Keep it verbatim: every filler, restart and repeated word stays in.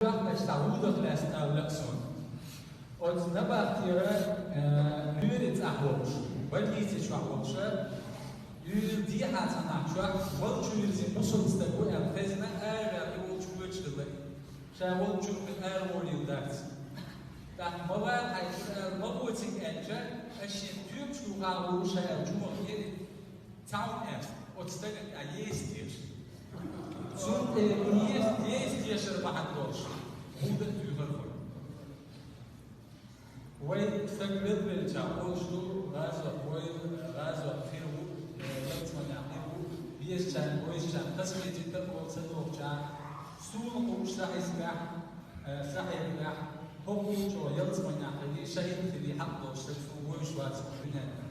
Чохь аша дӀаводах лаьцна ала лаьа суна. Оцу набахтера, э, нуьйре цӀахь волуш, больница чохь волуш, уьйр дехьа цхьанахь чохь, волчуьра иза мусулма стаг ву аьлла хезна, ара волчу воьдуш хилла. Ша волчуьра ара волийла дац. ТӀаккха ма вала хьайша, ма воцийла аьлча, аша шен тоьпаш юха гӀур ша аьлла чу ма хӀара. Цхьа хӀума аьлла, оцу стагана тӀехь Ес теша. Цунна тӀе Ес, Ес тешар бахьана долуш, хӀунда а туьйхира вай. Вай стаг велавелча, олуш ду, гӀазот войла, гӀазот хир ву, э, ялсаманехь хир ву, везачарна, вовзачарна хазахетийта олу ца дохуча, суна кхуьуш сахьисбехь, э, сахьехбехь, хӀокху чӀогӀа ялсаманехь хили, шахӀид хили хьакъ долуш стаг суна вевзаш вац хӀокху дуьненна.